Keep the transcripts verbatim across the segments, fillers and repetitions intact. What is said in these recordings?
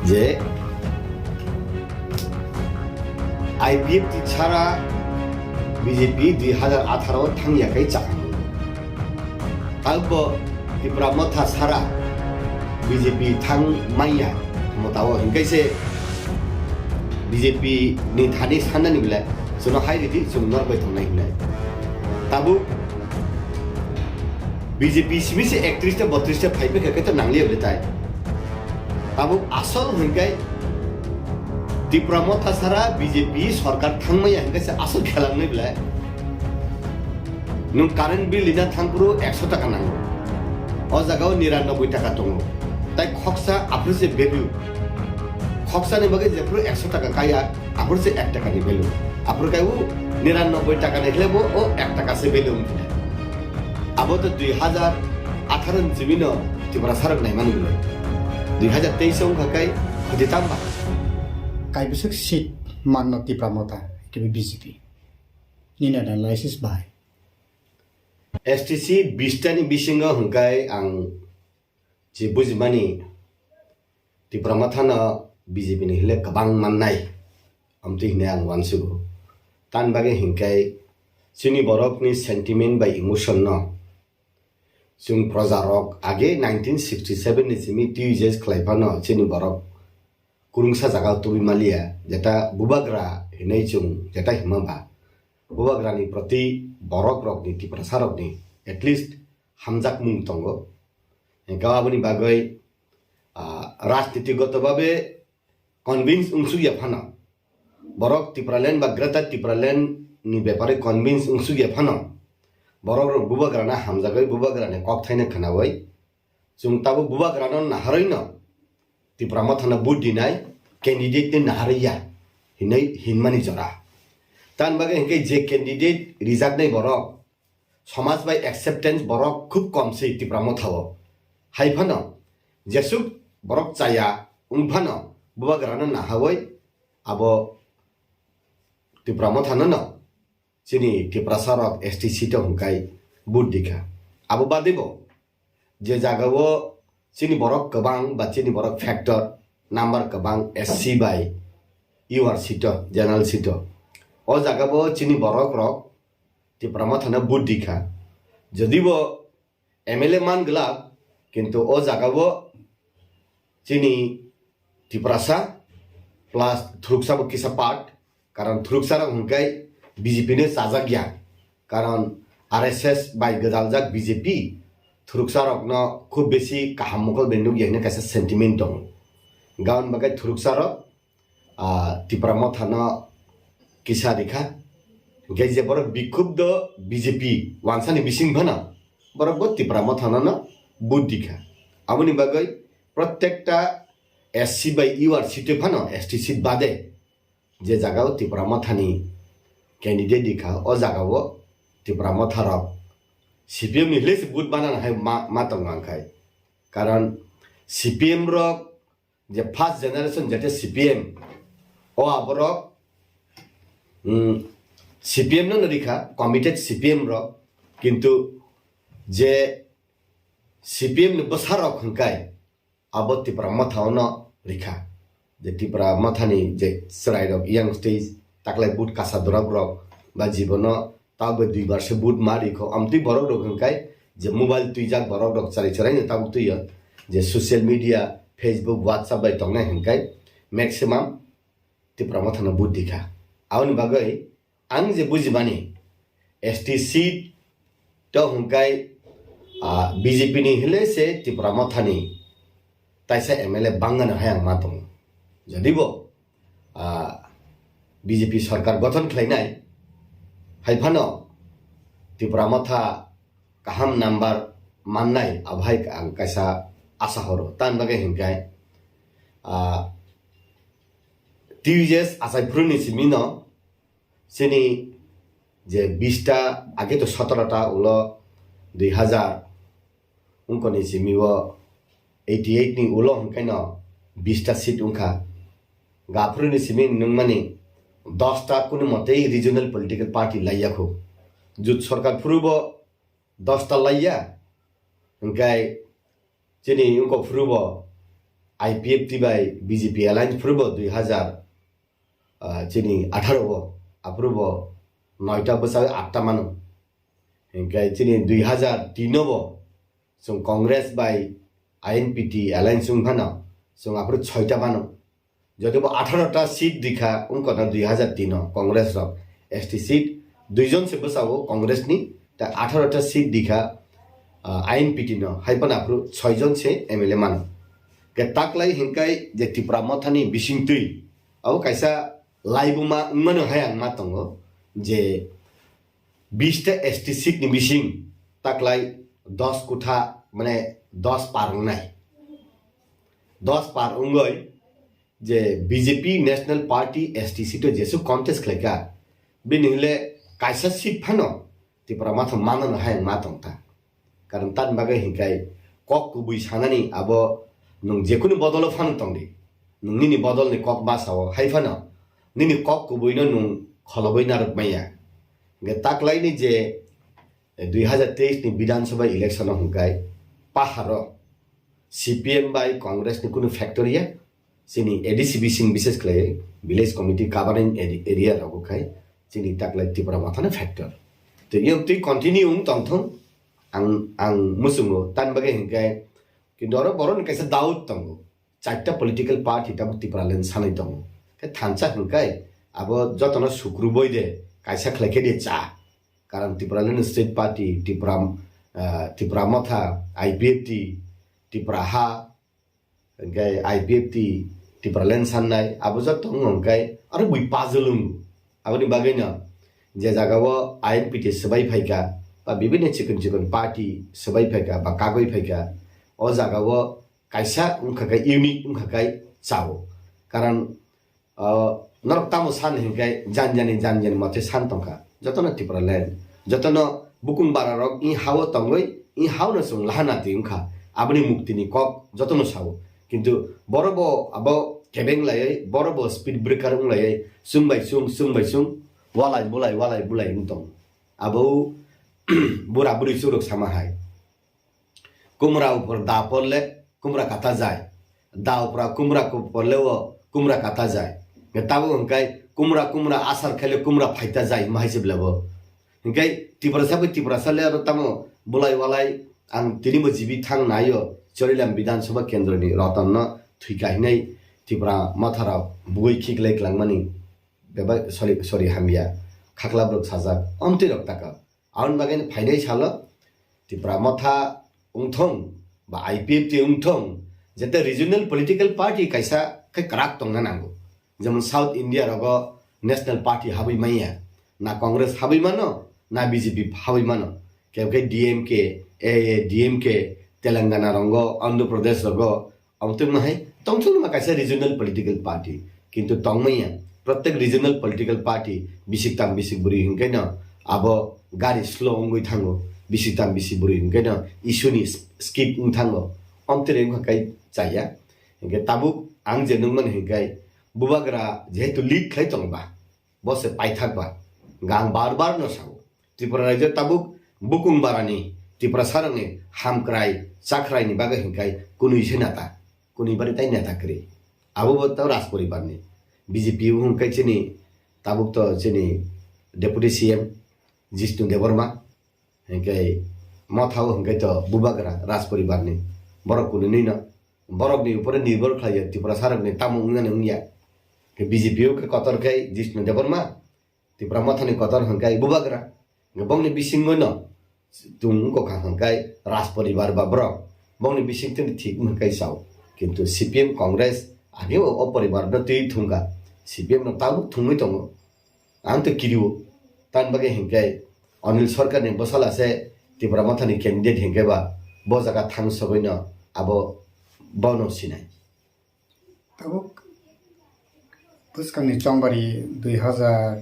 Je I P F T sara B J P dui hazar atharo thangya kai chakang. Abo Tipra Motha sara B J P thang maya motao hingkai se B J P ni thani sanani bile sono hai ridi sung nor bai thongnai hinai. Tabuk B J P simi se ektrista botrista phaipe khe to nangliya bile tai. Tabuk asol hingkai Tipra Motha sara B J P sorkar thangmaya hingkai se asol khelangnai bile. Nung current bill rina thangphuru ekso taka nango. O jagao niranobboi taka tongo. Tai khoksa aphuru se value. Khoksa ni bagwi jephuru ekso taka kaya, aphuru se ek taka ni value. Aphuru kai o niranobboi taka ni khlai bo o ek taka se value wngkha. Abo to dui hazar atharo ni simi no Tipra sarok naimani bwle. Dui hazar teis wngkha kai khoti tamba. Kaibwswk seat manno Tipra Motha, kibi B J P. Nini analysis bai. S T C bistani bisingo hwnkhe ang je bujimani Tipra Mothano B J P ni hile kwbang mannai, amtwi hinwi ang uansugo. Tamni bagwi hinkhe chini borokni sentiment bai emotion no chwng projarok age nineteen sixty seven ni simi T U J S khlai phano chini borok kwrwngsa jaga tubui maliya, jeta bubagra hinwi chwng jeta hima ba, bubagrani proti borok rokni, Tiprasa rokni at least hamjakmung tongo. Hingke aboni bagwi, ah, rajnitigoto babe convince wngsukya phano, borok Tipraland ba Greater Tipraland ni bepare convince wngsukya phano, borok rok bubagrana hamjagwi bubagrani kok thaino khwnawi, chwng tabuk bubagrano naharwi no Tipra Mothano vote dinai candidate ni naharwi ya hinwi hinmani jora. Tamni bagwi hinkhe je candidate rijaknai borok, somaj bai acceptance borok khub kom se Tipra Mothao. Hai phano jesuk borok chaya wng phano bubagrano naharwi abo Tipra Mothano no chini Tiprasa rok S T seat o hwnkhai vote dikha. Abo bade bo je jagao chini borok kwbang ba chini borok factor number kwbang S C bai U R seat o, general seat o. O jagao chini borok rok Tipra Mothano vote dikha. Jodi bo M L A man glak, kintu o jagao chini Tiprasa plus thuruksa bo kisa part, karon thuruksa rok hwnkhai B J P no chajak ya, karon R S S bai gwdaljak B J P thuruksa rokno khub besi kaham mokol bai nukya hinwi kaisa sentiment tongo. Gaon bagwi thuruksa rok ah, Tipra Mothano kisa rikha. Hingke je borok bikhub do B J P wansani bising phano borok bo Tipra Mothano no vote dikha. Aboni bagwi protekta S C bai U R seat phano S T seat bade je jagao Tipra Mothani candidate dikha, o jagao Tipra Motha rok C P M ni hile se vote banana hai ma, ma tongo ang khai. Karon C P M rok je first generation jete C P M, o aborok, mm, C P M no rikha, committed C P M rok, kintu je C P M ni bwsa rok hwnkhai abo Tipra Motha no rikha, je Tipra Mothani je chwrai rok young stage taklai but kasa dorok rok ba jibono tabuk dui bar se but ma rikho, amtwi borok rok hwnkhai je mobile twijak borok rok chari charaino tabuk twiyo, je social media, Facebook, WhatsApp bai tongnai hwnkhai maximum Tipra Mothano but dikha. Aboni bagwi ang je bujimani S T seat to hwnkhai, ah, B J P ni hile se Tipra Mothani taisa M L A bangano hai ang ma tongo. Jodi bo ah, B J P sorkar gothon khlainai, hai phano Tipra Motha kaham number mannai, abo hai ang kaisa asa horo. Tamni bagwi hinkhe, ah, T U J S achai phuruni simi no chini je bista age to sotoro ta ulo dui hazar wngkoni simi o eighty eight ni ulo hwnkhai no bista seat wngkha. Gaphuru ni simi nungmani dosta kunu motei regional political party laiya khu. Jut sorkar phuru bo dosta laiya, hwnkhe chini wngkok phuru bo I P F T bai B J P alliance phuru bo dui hazar, ah, chini atharo o, aphuru bo noita bwsai atta mano. Hinkhe chini dui hazar tin o bo chwng Congress bai I N P T alliance wng phano chwng aphuru soita mano. Joto bo atharo ta seat dikha wngkha na dui hazar tin o Congress rok S T seat, duijon se bwsao Congress ni, ta atharo ta seat dikha, ah, I N P T no, hai phano aphuru soijon se M L A mano. Ke taklai hinkai je Tipra Motha ni bisingtwi abo kaisa laibuma wngmano hai ang ma tongo je bish ta S T seat ni bising taklai dos kutha, mane dos par wngnai. Dos par wngoi je B J P National Party S T seat o jesu contest khlaikha, bini hwnle kaisa seat phano Tipra Motha manano hai ang ma tongkha. Karon tamni bagwi hinkai kok kubui sanani abo nwng jekunu bodolo phano tongdi. Nwng nini bodolni kok ma sao hai phano nini kok kubuino nwng kholobwi narwk manya. Hingke taklaini je dui hazar teis ni Bidhan Sabha election o hinkai paharo C P M bai Congress ni kunu factor ya, chini A D C bising bises khlai village committee governing area, area rogo khai chini taklai Tipra Mothano factor. Tei yang twi continue wng tongthung ang, ang muchungo tan bagwi hinkai, kintu oro boroni kaisa doubt tongo. Charta political party tabuk Tipraland sanai tongo. Khe thansa hinkai abo jotono sukruboi de kaisa khlai khe de cha. Karon Tipraland State Party, Tipra, ah, Tipra Motha, I P F T, Tipra Ha, hingkai I P F T, Tipraland sannai, abo joto wng hingkai aro bui puzzle wng. Aboni bagwi no je jaga o I N P T swbai phaika, ba bibinno chikon chikon party swbai phaika, ba kagoi phaika, o jaga o kaisa wngkha khe unique wngkha khe chao. Karon, ah, norok tamo san hinkhe janjani janjani mote san tongkha. Jotono Tipraland, jotono bukung bara rok i hao tongwi i hao no chwng lahana twi wngkha. Aboni mukti ni kok jotono sao. Kintu boro bo abo kebeng laiwi, boro bo speed breaker wng laiwi, chwng bai chwng, chwng bai chwng, walai bulai, walai bulai wng tong. Abo bura buri churuk sama hai. Kumra upor da porle kumra kata jai. Da upra kumra ku porle o kumra kata jai. Nge tabo hingkai kumra kumra asar khele kumra phaita jai hima hai se blabo. Hingkai Tiprasa bai Tiprasa le aro tamo bulai walai ang tini bo jibi thang naio Chorilam Bidhan Sabha Kendro ni Roton no thwika hinai Tipra Motha rok bugui khiklai klangmani bebak sori sori hamya khakla brok sajak omtwi rok taka. Aboni bagwi phainai salo Tipra Motha wngthong ba I P F T wngthong, jete regional political party kaisa khe kwrak tongna nango. Jemon South India rogo national party habwi manya, na Congress habwi mano, na B J P habwi mano, khe khe D M K, A A D M K, Telangana rogo, Andhra Pradesh rogo, Abo tongma hai tongthokma kaisa regional political party, kintu tongmaya protek regional political party bisik tam bisik bwrwi hwnkhe no abo gari slow wngwi thango, bisik tam bisik bwrwi hwnkhe no issue ni skip wng thango, omtwrwi wngkha kai chaya. Hwnkhe tabuk ang je nukmani hwnkhe bubagra jehetu lead khlai tongba, bo se paithak ba. Ang bar bar no sao, Tripura rajyo tabuk bukung barani Tiprasa rokni hamkrai chakrai ni bagwi hwnkhe kunui se neta, kunui bari tai neta kwrwi. Abo bo to Raj poribar ni, B J P hwnkhe chini tabuk to chini Deputy C M Jishnu Debbarma, hwnkhe Motha o hwnkhe to bubagra Raj poribar ni, borok kunui no borok ni upore nirbhor khlai ya, Tiprasa rokni tamo wngnani wngya. Khe B J P o khe kotor khe Jishnu Debbarma, Tipra Mothani kotor hwnkhe bubagra. Hwnkhe bongni bisingo no tung wngkha hwnkhe Raj poribar ba borok. Bongni bising tini thik hwnkhe sao. Kintu C P M Congress age o, o poribar no twi thungkha. C P M no tabuk thungwi tongo. Ang twi kirio. Tamni bagwi hwnkhe Anil Sarkar ni bwsala se Tipra Mothani candidate hwnkhe ba bo jaga thang sogwi no abo bono sinai. Tabuk bwskangni chongbari dui hazar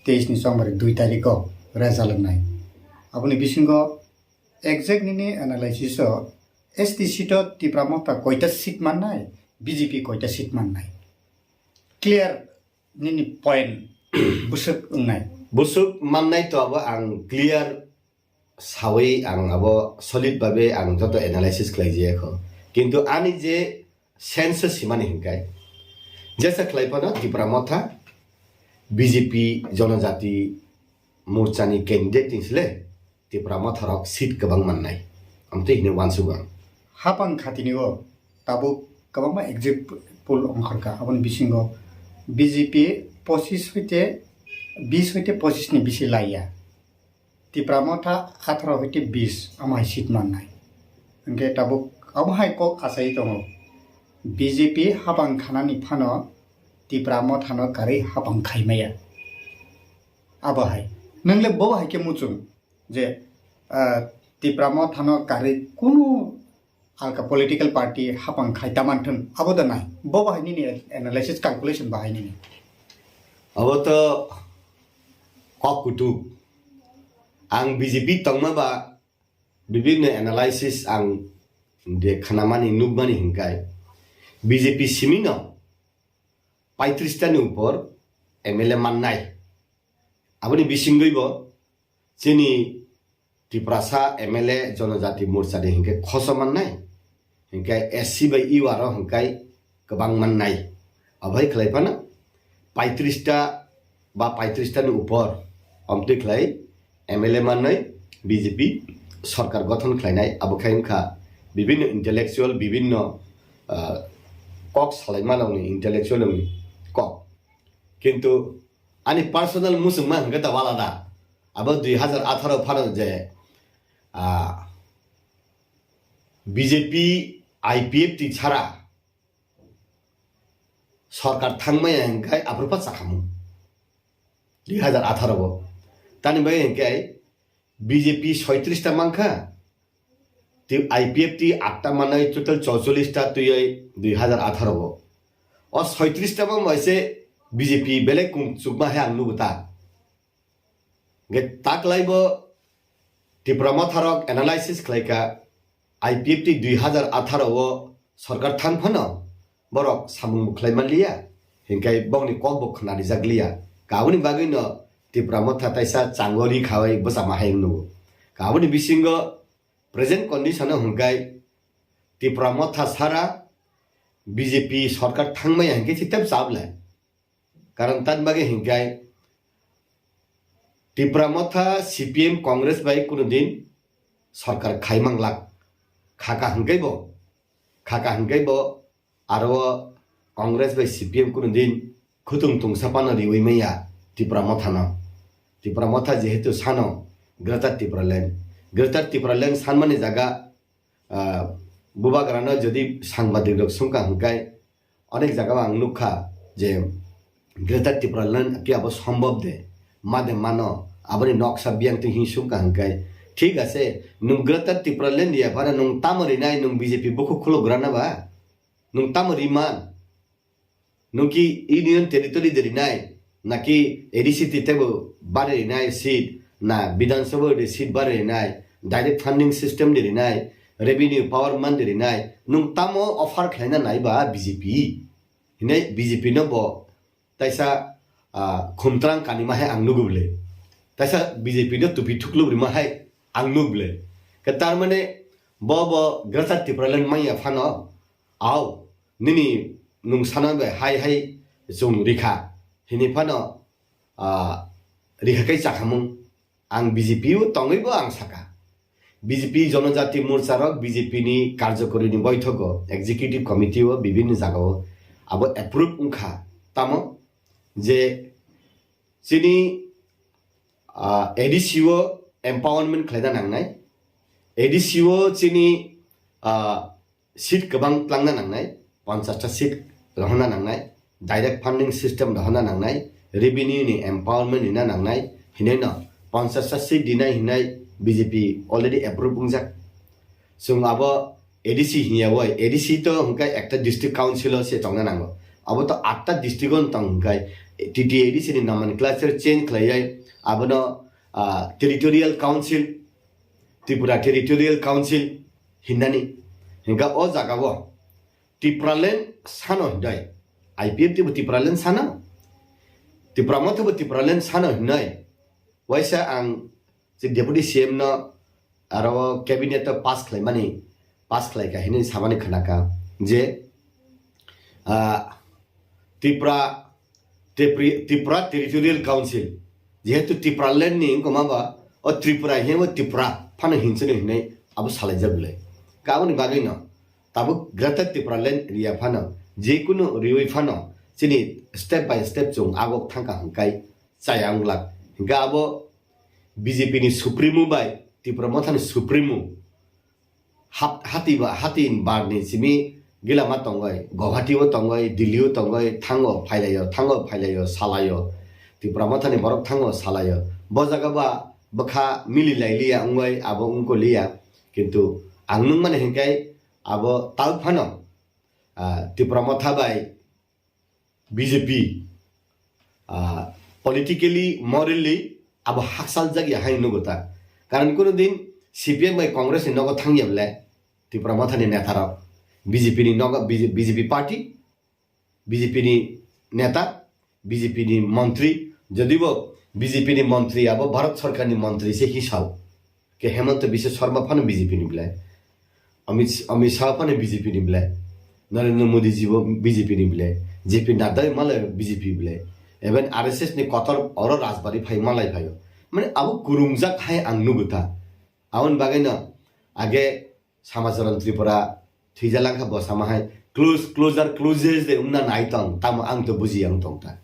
teis ni chongbari dui tarikh o result wngnai. Aboni bisingo exact nini analysis o S T seat o Tipra Motha koita seat mannai, B J P koita seat mannai? Clear nini point bwswk wngnai? Bwswk mannai to abo ang clear sawi ang abo solid babe ang joto analysis khlai jaya kho. Kintu ani je sense simani hinkai. Jesa khlai phano Tipra Motha B J P Jonojati Morchani candidate tingsle Tipra Motha rok seat kwbang mannai. Amtwi hino wansuk ang. Hapang khatini o tabuk kwbangma exit poll ongkharkha. Aboni bisingo B J P pochis hoite bis hoite pochis ni bisi laiya. Tipra Motha atharo hoite bis amhai seat mannai. Hingke tabuk amhai kok achai tongo. B J P hapang khanani phano Tipra Mothano karwi hapang khaimaya. Abo hai. Nwngle bo hai khe muchung je, ah, Tipra Mothano karwi kunu alka political party hapang khai tamanthun abo da nai. Bo bahai nini analysis calculation bahai nini. Abo to kok kutuk. Ang B J P tongma ba bibinno analysis ang de khanamani nukmani hinkai B J P simino paitris ta ni upor M L A mannai. Aboni bisingwi bo chini Tiprasa M L A Jonojati Morcha de hinke khoso mannai, hinke S C bai U R o hinkai kwbang mannai. Abai khlai phano paitris ta ba paitris ta ni upor omtwi khlai M L A mannai B J P sorkar gothon khlainai. Abo khai wngkha bibinno intellectual, bibinno, ah, kok salai manokni intellectual ni kok. Kintu ani personal muchungma hwnkhe ta walada. Abo dui hazar atharo phano je, ah, B J P I P F T chara sorkar thangmaya hinkai aphuru pa chakhamu dui hazar atharo bo. Tani bai hinkai B J P soitris ta mankha, tei I P F T atta manai total chorchollis ta twiwi dui hazar atharo o. O soitris ta mang bai se B J P belai kung chukma hai ang nugo ta. Ge taklai bo Tipra Motha rok analysis khlai kha, I P F T dui hazar atharo o sorkar thang phano borok samung bo khlai man liya, hinkai bokni kok bo khna rijak liya. Kaboni bagwi no Tipra Motha taisa chango ri khawai bwchama hai wng nugo. Kaboni bisingo present condition o hwnkai Tipra Motha sara B J P sorkar thangmaya hinkhe chitep chap le. Karon tan bagwi hinkai Tipra Motha C P M Congress bai kuno din sorkar khai manglak. Khaka hinkai bo, khaka hinkai bo aro Congress bai C P M kuno din khutung tungsa pano riwi maya Tipra Motha no. Tipra Motha jehetu sano Greater Tipraland, Greater Tipraland sanmani jaga, ah, bubagrano jodi sangbadik rok sungkha hinkai, onek jaga o ang nukha je Greater Tipraland ki abo sombhob de, ma de mano, aboni noksa biyang twi hin sungkha hinkai. Thik ase, nwng Greater Tipraland ya phano nwng tamo rinai, nwng B J P bukhuk khuluk rana ba? Nwng tamo riman? Nwng ki Union Territory de rinai, naki A D C ti tebo bare rinai seat, na Bidhan Sabha de seat bare rinai, direct funding system de rinai, revenue power man de rinai, nwng tamo offer khlaina nai ba B J P? Hinai B J P no bo taisa, ah, khumtrang kanima hai ang nugu bwle. Taisa B J P no tupi thukluk rima hai ang nugu bwle. Ke tar mane bo bo Greater Tipraland manya phano, au, nini nwng sana bai hai hai chwng rikha. Hini phano, ah, rikha kai chakhamung. Ang B J P o tongwi bo ang saka. B J P Jonojati Morcha rok B J P ni karjokori ni boithogo, executive committee o bibinno jaga o abo approve wngkha. Tamo je chini, ah, A D C o empowerment khlaina nangnai, A D C o chini, ah, seat kwbang tlangna nangnai, ponchash ta seat rohorna nangnai, direct funding system rohorna nangnai, revenue ni empowerment rina nangnai, hinai no ponchash ta seat rinai hinai B J P already approve wngjak. Chwng abo A D C hinya wai, A D C to hwnkhe ekta district council o se tongna nango. Abo to atta district o tong hwnkhe T T A D C ni nomenclature change khlaiwi abono, ah, territorial council, Tripura Territorial Council hinnani. Hingkha o jaga o Tipraland sano hindai. I P F T bo Tipraland sano. Tipra Motha bo Tipraland sano hinnai. Waisa ang je Deputy C M no aro cabinet o pass khlaimani, pass khlaikha hinwi samani khnakha je Ah, Tripura, Tripri-, Tripura Territorial Council, jehetu Tipraland ni wngkoma ba, o Tripura hiya bo Tripura phano hinchino hinwi abo salaijak bwle. Kaboni bagwi no tabuk Greater Tipraland riya phano, jekunu riwi phano chini step by step chwng agok thangkha hwnkhai chaya wng glak. Hwnkhe abo B J P ni Supremo bai Tipra Motha ni Supremo hat-, hati ba, hati bar ni simi gila ma tongoi, Guwahati o tongoi, Delhi o tongoi, thango phailaio, thango phailaio, salaio, Tipra Motha ni borok thango salaio. Bo jaga ba bwkha mili lai liya wngoi, abo wngko liya, kintu ang nung mani hinkhai abo tau phano, ah, Tipra Motha bai B J P, ah, politically, morally abo haksaljak ya hai nugo ta. Karon kuno din C P M bai Congress ni nogo thangya bole Tipra Motha ni neta rok, B J P ni nogo, B J P, B J P party, B J P ni neta, B J P ni montri, jodi bo B J P ni montri abo Bharat Sarkar ni montri se hisao. Ke Hemanta Biswa Sarma phano B J P ni bwle. Amit, Amit Shah phano B J P ni bwle. Narendra Modi ji bo B J P ni bwle. J P Nadda malai B J P bwle. Even R S S ni kotor oro Rajbari phai malai phaio. Mane abo kurungjak hai ang nugo ta. Aboni bagwi no age Samacharan Tripura thwijalangkha bo sama hai close, closer, closest de wngna nai tong. Tamo ang to buji ang tong ta.